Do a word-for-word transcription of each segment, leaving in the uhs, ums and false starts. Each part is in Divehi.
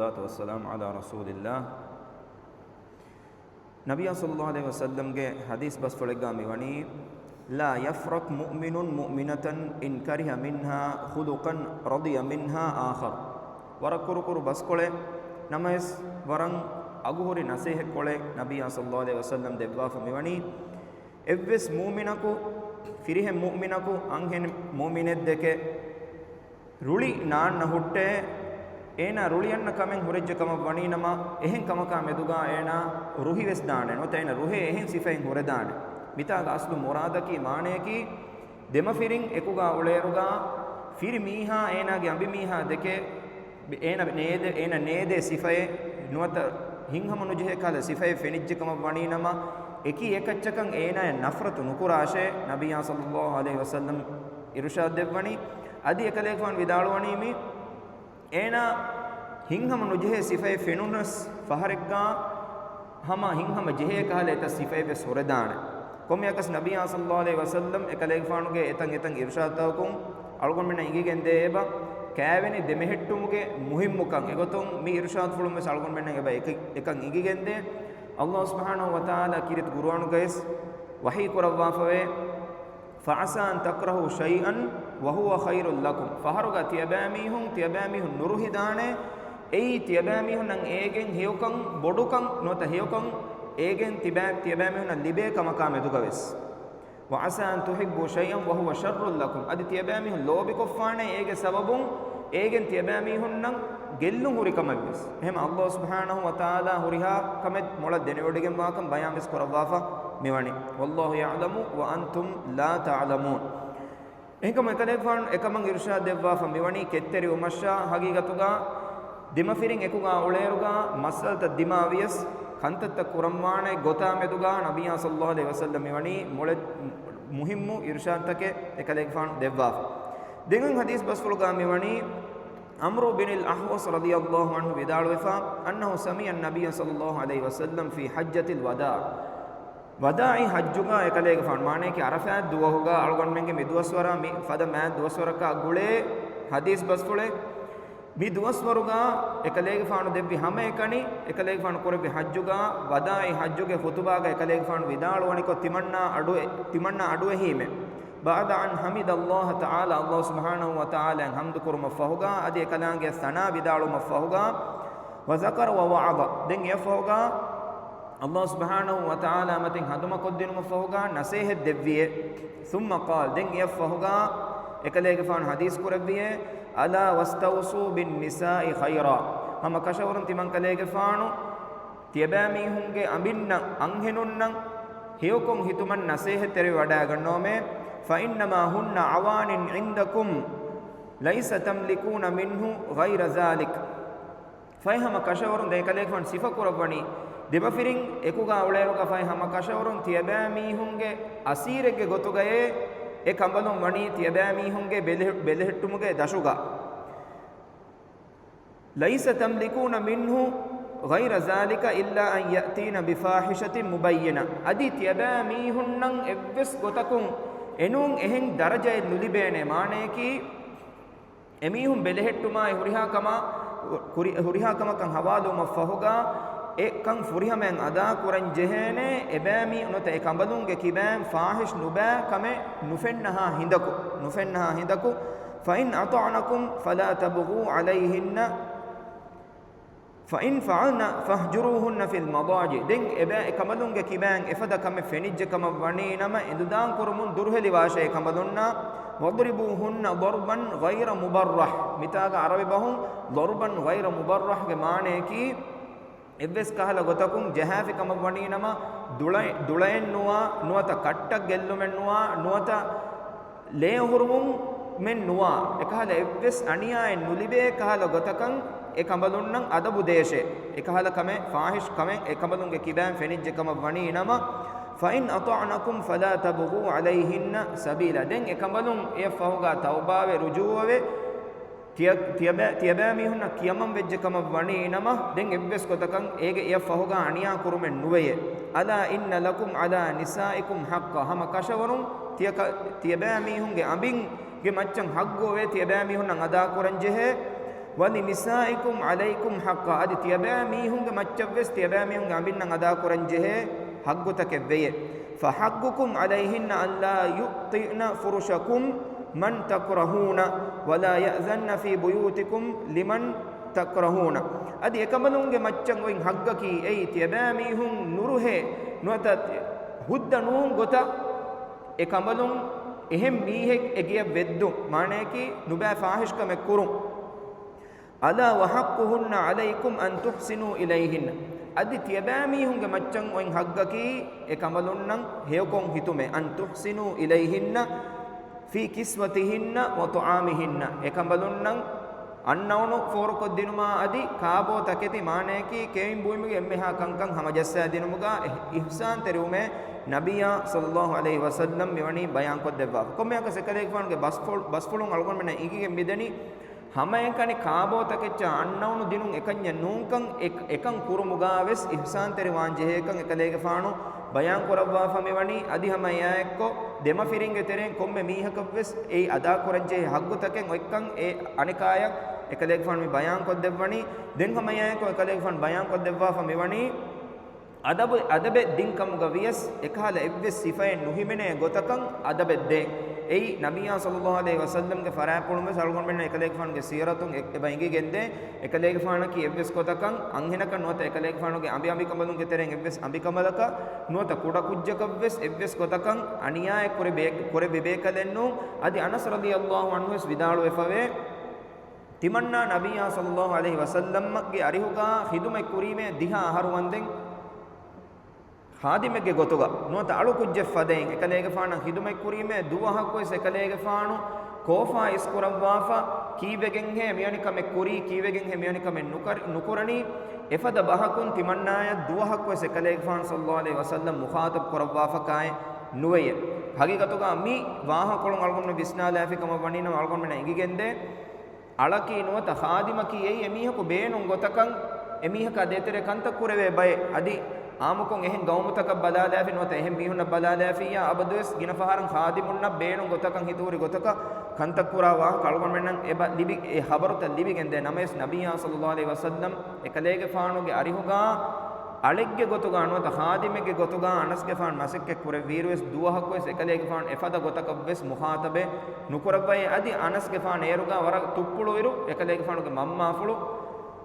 والصلاة والسلام على رسول الله. ނަބިއްޔާ ޞައްލައްލާހު ޢަލައިހި ވަސައްލަމްގެ ޙަދީޘް ބަސްފުޅެއްގާ މިވަނީ، لا يفرق مؤمن مؤمنة إن كره منها خلقا رضي منها آخر. ވަރަށް ކުރުކުރު ބަސްކޮޅެއް، ނަމަވެސް ވަރަށް އަގުހުރި ނަސޭހަތްކޮޅެއް ނަބިއްޔާ ޞައްލައްލާހު ޢަލައިހި ވަސައްލަމް ދެއްވާފަ މިވަނީ، އެއްވެސް މޫމިނަކު، ފިރިހެން މޫމިނަކު އަންހެން މޫމިނެއްދެކެ ރުޅި ނާންނަ ހުއްޓޭ، އޭނާ ރުޅި އަންނަ ކަމެއް ހުރެއްޖެ ކަމަށް ވަނީ ނަމަ، އެހެން ކަމަކާ މެދުގާ އޭނާ ރުހިވެސް ދާނެ، ނުވަތަ އޭނާ ރުހޭ އެހެން ސިފައެއް ހުރެދާނެ. މިތާގަ އަސްލު މުރާދަކީ މާނަޔަކީ، ދެމަފިރިން އެކުގާ އުޅޭއިރުގާ، ފިރި މީހާ އޭނާގެ އަނބިމީހާ ދެކެ، އޭނަ ނޭދެ، އޭނަ ނޭދޭ ސިފައެއް ނުވަތަ ހިތްހަމަ ނުޖެހޭ ކަހަލަ ސިފައެއް ފެނިއްޖެ ކަމަށް ވަނީ ނަމަ، އެކި އެކައްޗަކަށް އޭނާޔަށް ނަފްރަތު ނުކުރާށޭ. ނަބިއްޔާ ޞައްލައްލާހު ޢަލައިހި ވަސައްލަމް އިރުޝާދު ދެއްވަނީ، އަދި އެކަލޭގެފާނު ވިދާޅުވަނީ މި އޭނާ ހިތްހަމަ ނުޖެހޭ ސިފައެއް ފެނުނަސް ފަހަރެއްގާ ހަމަ ހިތްހަމަ ޖެހޭ ކަހަލަ އެތައް ސިފައެއް ވެސް ހުރެދާނެ. ކޮންމެއަކަސް ނަބިއްޔާ ޞައްލައްލާހު ޢަލައިހި ވަސައްލަމް އެކަލޭގެފާނުގެ އެތަން އެތަން އިރުޝާދުތަކުން އަޅުގަނޑުމެންނަށް އިނގިގެންދޭ އެބަ ކައިވެނި ދެމެހެއްޓުމުގެ މުހިއްމުކަން. އެގޮތުން މި އިރުޝާދުފުޅުން ވެސް އަޅުގަނޑުމެންނަށް އެބަ އެކަ-، އެކަން އިނގިގެންދޭ. ﷲ ސުބްޙާނަހޫ ވަތަޢާލާ ކީރިތި ޤުރުއާނުގައި ވަޙީ ކުރައްވާފަވޭ، فعسى أن تكرهوا شيئا وهو خير لكم. ފަހަރުގަ ތިޔަބައިމީހުން، ތިޔަބައިމީހުން ނުރުހިދާނެ، އެއީ ތިޔަބައިމީހުންނަށް އޭގެން ހެޔޮކަން ބޮޑުކަން ނުވަތަ ހެޔޮކަން އޭގެން ތިބަ-، ތިޔަބައިމީހުންނަށް ލިބޭ ކަމަކާ މެދުގަވެސް. وعسى أن تحبوا شيئا وهو شر لكم. އަދި ތިޔަބައިމީހުން ލޯބިކޮށްފާނެ އޭގެ ސަބަބުން އޭގެން ތިޔަބައިމީހުންނަށް ގެއްލުން ހުރި ކަމެއްވެސް. އެހެން ﷲ ސުބްޙާނަހޫ ވަތަޢާލާ ހުރިހާ ކަމެއް މޮޅަށް ދެނެވޮޑިގެންވާކަން ބަޔާންވެސް ކުރައްވާފަ މިވަނީ. والله يعلم وأنتم لا تعلمون. އެހެންކަމުން އެކަލޭގެފާނު އެކަމަށް އިރުޝާދު ދެއްވާފަ މިވަނީ ކެތްތެރިވުމަށާ ހަގީގަތުގަ ދެމަފިރިން އެކުގާ އުޅޭއިރުގާ މައްސަލަތައް ދިމާވިޔަސް ކަންތައްތައް ކުރަންވާނެ ގޮތާ މެދުގާ ނަބިއްޔާ ޞައްލައްލާހު ޢަލައިހި ވަސައްލަމް މިވަނީ މޮޅެ-، މުހިއްމު އިރުޝާދުތަކެއް އެކަލޭގެފާނު ދެއްވާފަ. ދެން ޙަދީޘް ބަސްފުޅުގާ މިވަނީ ޢަމްރު ބިނިލް އަޙްވަޞް ރަޟިޔައްލާހު ޢަންހު ވިދާޅުވެފަ، أنه سمع النبي صلى الله عليه وسلم في حجة الوداع. ވަދާޢީ ޙައްޖުގާ އެކަލޭގެފާނު، މާނަޔަކީ ޢަރަފާތް ދުވަހުގާ އަޅުގަނޑުމެންގެ މި ދުވަސްވަރާ މި ފަދަ މާތް ދުވަސްވަރަކާ ގުޅޭ ޙަދީޘް ބަސްފުޅެއް. މި ދުވަސްވަރުގާ އެކަލޭގެފާނު ދެއްވި ހަމައެކަނި، އެކަލޭގެފާނު ކުރެއްވި ޙައްޖުގާ، ވަދާޢީ ޙައްޖުގެ ޚުޠުބާގަ އެކަލޭގެފާނު ވިދާޅުވަނިކޮށް ތިމަންނާ އަޑުއެ-، ތިމަންނާ އަޑުއެހީމެ. بعد أن حمد الله تعالى، ﷲ ސުބްޙާނަހޫ ވަތަޢާލާއަށް ޙަމްދު ކުރުމަށްފަހުގާ، އަދި އެކަލާނގެ ސަނާ ވިދާޅުވުމަށްފަހުގާ، وذكر ووعظ، ދެން އެއަށްފަހުގާ، ﷲ ސުބްޙާނަހޫ ވަތަޢާލާ މަތިން ހަނދުމަކޮށްދިނުމަށްފަހުގާ ނަސޭހަތް ދެއްވިއޭ. ثم قال، ދެން އެއަށްފަހުގާ އެކަލޭގެފާނު ޙަދީޘް ކުރެއްވިއޭ، ألا واستوصوا بالنساء خيرا. ހަމަ ކަށަވަރުން ތިމަންކަލޭގެފާނު ތިޔަބައިމީހުންގެ އަނބިންނަށް އަންހެނުންނަށް ހެޔޮކޮށް ހިތުމަށް ނަސޭހަތްތެރިވެވަޑައިގަންނަވަމޭ. فإنما هن عوان عندكم ليس تملكون منه غير ذلك. ފަހެ ހަމަ ކަށަވަރުން ދެން އެކަލޭގެފާނު ސިފަކުރައްވަނީ، ދެމަފިރިން އެކުގާ އުޅޭއިރުގަ ފަހެ ހަމަ ކަށަވަރުން ތިޔަބައިމީހުންގެ އަސީރެއްގެ ގޮތުގައޭ އެ ކަނބަލުން ވަނީ ތިޔަބައިމީހުންގެ ބެލެ-، ބެލެހެއްޓުމުގެ ދަށުގަ. ليس تملكون منه غير ذلك إلا أن يأتين بفاحشة مبينة. އަދި ތިޔަބައިމީހުންނަށް އެއްވެސް ގޮތަކުން އެނޫން އެހެން ދަރަޖައެއް ނުލިބޭނެ. މާނަޔަކީ، އެމީހުން ބެލެހެއްޓުމާއި ހުރިހާ ކަމާ-، ހުރި-، ހުރިހާ ކަމަކަށް ހަވާލުވުމަށްފަހުގާ، އެ ކަން ފުރިހަމައިން އަދާކުރަން ޖެހޭނެ. އެބައިމީ ނުވަތަ އެ ކަނބަލުންގެ ކިބައިން ފާޙިޝް ނުބައި ކަމެއް ނުފެންނަހާ ހިނދަކު، ނުފެންނަހާ ހިނދަކު، فإن أطعنكم فلا تبغوا عليهن، فإن فعلن فاهجروهن في المضاجع. ދެން އެބައި-، އެ ކަނބަލުންގެ ކިބައިން އެފަދަ ކަމެއް ފެނިއްޖެ ކަމަށް ވަނީ ނަމަ، އެނދުދާން ކުރުމުން ދުރުހެލިވާށޭ ކަނބަލުންނާ، واضربوهن ضربا غير مبرح. މިތާގަ ޢަރަބި ބަހުން ضربا غير مبرح ގެ މާނަޔަކީ، އެއްވެސް ކަހަލަ ގޮތަކުން ޖަހާފި ކަމަށް ވަނީ ނަމަ، ދުޅަ-، ދުޅައެއް ނުވާ، ނުވަތަ ކައްޓަށް ގެއްލުމެއް ނުވާ، ނުވަތަ ލޭ އުހުރުމުމެއް ނުވާ، އެކަހަލަ އެއްވެސް އަނިޔާއެއް ނުލިބޭ ކަހަލަ ގޮތަކަށް އެ ކަނބަލުންނަށް އަދަބު ދޭށޭ. އެކަހަލަ ކަމެއް، ފާޙިޝް ކަމެއް އެ ކަނބަލުންގެ ކިބައިން ފެނިއްޖެ ކަމަށް ވަނީ ނަމަ، فإن أطعنكم فلا تبغوا عليهن سبيلا. ދެން އެ ކަނބަލުން އެއަށް ފަހުގާ ތައުބާވެ ރުޖޫޢަވެ، ތިޔަ-، ތިޔަބައި-، ތިޔަބައިމީހުންނަށް ކިޔަމަން ވެއްޖެ ކަމަށް ވަނީ ނަމަ، ދެން އެއްވެސް ގޮތަކަށް އޭގެ އެއަށް ފަހުގާ އަނިޔާ ކުރުމެއް ނުވެޔޭ. ألا إن لكم على نسائكم حقا. ހަމަ ކަށަވަރުން ތިޔަ-، ތިޔަބައިމީހުންގެ އަނބިންގެ މައްޗަށް ޙައްޤު އޮވޭ ތިޔަބައިމީހުންނަށް އަދާކުރަން ޖެހޭ. ولنسائكم عليكم حقا، އަދި ތިޔަބައިމީހުންގެ މައްޗަށްވެސް ތިޔަބައިމީހުންގެ އަނބިންނަށް އަދާކުރަންޖެހޭ ހައްގުތަކެއް ވެޔޭ. فحقكم عليهن أن لا يؤطئن فرشكم من تكرهون ولا يأذن في بيوتكم لمن تكرهون. އަދި އެކަނބަލުންގެ މައްޗަށް އޮތް ހައްގަކީ އެއީ ތިޔަބައިމީހުން ނުރުހޭ ނުވަތަ ހުއްދަ ނޫން ގޮތަށް އެ ކަނބަލުން އެހެން މީހެއް އެ ގެޔަށް ވެއްދުން، މާނަޔަކީ ނުބައި ފާހިޝްކަމެއް ކުރުން. ألا وحقهن عليكم أن تحسنوا إليهن. އަދި ތިޔަބައިމީހުންގެ މައްޗަށް އޮތް ހައްގަކީ އެ ކަނބަލުންނަށް ހެޔޮކޮށް ހިތުމޭ. أن تحسنوا إليهن في كسوتهن وطعامهن. އެ ކަނބަލުންނަށް އަންނައުނު ފޯރުކޮށްދިނުމާ އަދި ކާބޯ ތަކެތި، މާނަޔަކީ ކެއިން ބުއިމުގެ އެންމެހާ ކަންކަން ހަމަޖައްސާދިނުމުގަ އިހް-، އިޙްސާންތެރިވުމޭ ނަބިއްޔާ ޞައްލައްލާހު ޢަލައިހި ވަސައްލަމް މިވަނީ ބަޔާންކޮށްދެއްވާފަ. ކޮންމެއަކަސް އެކަލޭގެފާނުގެ ބަސްފުޅު-، ބަސްފުޅުން އަޅުގަނޑުމެންނަށް އެނގިގެން މިދަނީ، ހަމައެކަނި ކާބޯ ތަކެއްޗާ އަންނައުނު ދިނުން އެކަންޏެއް ނޫންކަން، އެ-، އެކަން ކުރުމުގާވެސް އިޙްސާންތެރިވާން ޖެހޭކަން އެކަލޭގެފާނު ބަޔާން ކުރައްވާފަ މިވަނީ. އަދި ހަމަ އެއާއެއްކޮށް، ދެމަފިރިންގެ ތެރެއިން ކޮންމެ މީހަކަށްވެސް އެއީ އަދާކުރަންޖެހޭ ހައްގުތަކެއް އޮތްކަން އެ އަނެކާޔަށް އެކަލޭގެފާނު މި ބަޔާންކޮށްދެއްވަނީ. ދެން ހަމަ އެއާއެއްކޮށް އެކަލޭގެފާނު ބަޔާންކޮށްދެއްވާފަ މިވަނީ، އަދަބު-، އަދަބެއް ދިން ކަމުގަ ވިޔަސް، އެކަހަލަ އެއްވެސް ސިފައެއް ނުހިމެނޭ ގޮތަކަށް އަދަބެއް ދޭން. އެއީ، ނަބިއްޔާ ޞައްލައްލާހު ޢަލައިހި ވަސައްލަމްގެ ފަރާތްޕުޅުން ވެސް އަޅުގަނޑުމެންނަށް އެކަލޭގެފާނުގެ ސީރަތުން އެ-، އެބަ އެނގިގެންދޭ. އެކަލޭގެފާނަކީ އެއްވެސް ގޮތަކަށް އަންހެނަކަށް ނުވަތަ އެކަލޭގެފާނުގެ އަނބި އަނބިކަނބަލުންގެ ތެރެއިން އެއްވެސް އަނބިކަނބަލަކަށް ނުވަތަ ކުޑަކުއްޖަކަށްވެސް އެއްވެސް ގޮތަކަށް އަނިޔާއެއް ކުރެ ބޭ-، ކުރެއްވި ބޭކަލެއް ނޫން. އަދި އަނަސް ރަޟިޔައްލާހު ޢަންހު ވެސް ވިދާޅުވެފަވޭ، ތިމަންނާ ނަބިއްޔާ ޞައްލައްލާހު ޢަލައިހި ވަސައްލަމްގެ އަރިހުގާ ޚިދުމަތް ކުރީމޭ ދިހަ އަހަރު ވަންދެން ޚާދިމެއްގެ ގޮތުގަ ނުވަތަ އަޅު ކުއްޖެއް ފަދައިން އެކަލޭގެފާނަށް ޚިދުމަތް ކުރީމޭ ދުވަހަކުވެސް އެކަލޭގެފާނު ކޯފާ އިސްކުރައްވާފަ، ކީއްވެގެންހޭ މިވެނި ކަމެއް ކުރީ، ކީއްވެގެންހޭ މިވެނި ކަމެއް ނުކަރި-، ނުކުރަނީ؟ އެފަދަ ބަހަކުން ތިމަންނާޔަށް ދުވަހަކުވެސް އެކަލޭގެފާނު ޞައްލައްލާހު ޢަލައިހި ވަސައްލަމް މުޚާޠަބް ކުރައްވާފަކާއެއް ނުވެޔޭ. ހަގީގަތުގަ މި ވާހަކަކޮޅުން އަޅުގަނޑުމެން ވިސްނާލާފި ކަމަށް ވަނީ ނަމަ އަޅުގަނޑުމެންނަށް އެނގިގެންދޭ، އަޅަކީ ނުވަތަ ޚާދިމަކީ އެއީ އެމީހަކު ބޭނުން ގޮތަކަށް އެމީހަކާ ދޭތެރޭ ކަންތައް ކުރެވޭ ބައެއް. އަދި އާއްމުކޮށް އެހެން ގައުމުތަކަށް ބަލާލާފި ނުވަތަ އެހެން މީހުންނަށް ބަލާލާފިއްޔާ އަބަދުވެސް ގިނަ ފަހަރަށް ޚާދިމުންނަށް ބޭނުން ގޮތަކަށް ހިތުހުރި ގޮތަކަށް ކަންތައް ކުރާ ވާހަކަ އަޅުގަނޑުމެންނަށް އެބަ ލިބި، އެ ޚަބަރުތައް ލިބިގެންދޭ. ނަމަވެސް ނަބިއްޔާ ޞައްލައްލާހު ޢަލައިހި ވަސައްލަމް އެކަލޭގެފާނުގެ އަރިހުގާ އަޅެއްގެ ގޮތުގާ ނުވަތަ ޚާދިމެއްގެ ގޮތުގާ އަނަސްގެފާނު މަސައްކަތް ކުރެއްވިއިރުވެސް ދުވަހަކުވެސް އެކަލޭގެފާނު އެފަދަ ގޮތަކަށްވެސް މުޚާޠަބެއް ނުކުރައްވައޭ. އަދި އަނަސްގެފާނު އޭރުގާ ވަރަށް ތުއްޕުޅުއިރު އެކަލޭގެފާނުގެ މަންމާފުޅު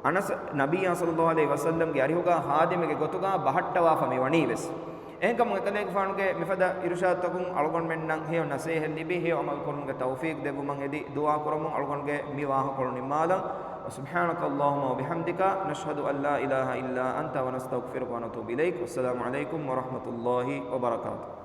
އަނަސް ނަބިއްޔާ ޞައްލައްލާހު ޢަލައިހި ވަސައްލަމްގެ އަރިހުގާ ޚާދިމެއްގެ ގޮތުގާ ބަހައްޓަވާފަ މިވަނީވެސް. އެހެންކަމުން އެކަލޭގެފާނުގެ މިފަދަ އިރުޝާދުތަކުން އަޅުގަނޑުމެންނަށް ހެޔޮ ނަސޭހަތް ލިބި، ހެޔޮ ޢަމަލުކުރުމުގެ ތައުފީޤު ދެއްވުމަށް އެދި ދުޢާކުރަމުން އަޅުގަނޑުގެ މި ވާހަކަކޮޅު ނިންމާލަން. وسبحانك اللهم وبحمدك، نشهد أن لا إله إلا أنت، ونستغفرك ونتوب إليك. والسلام عليكم ورحمة الله وبركاته.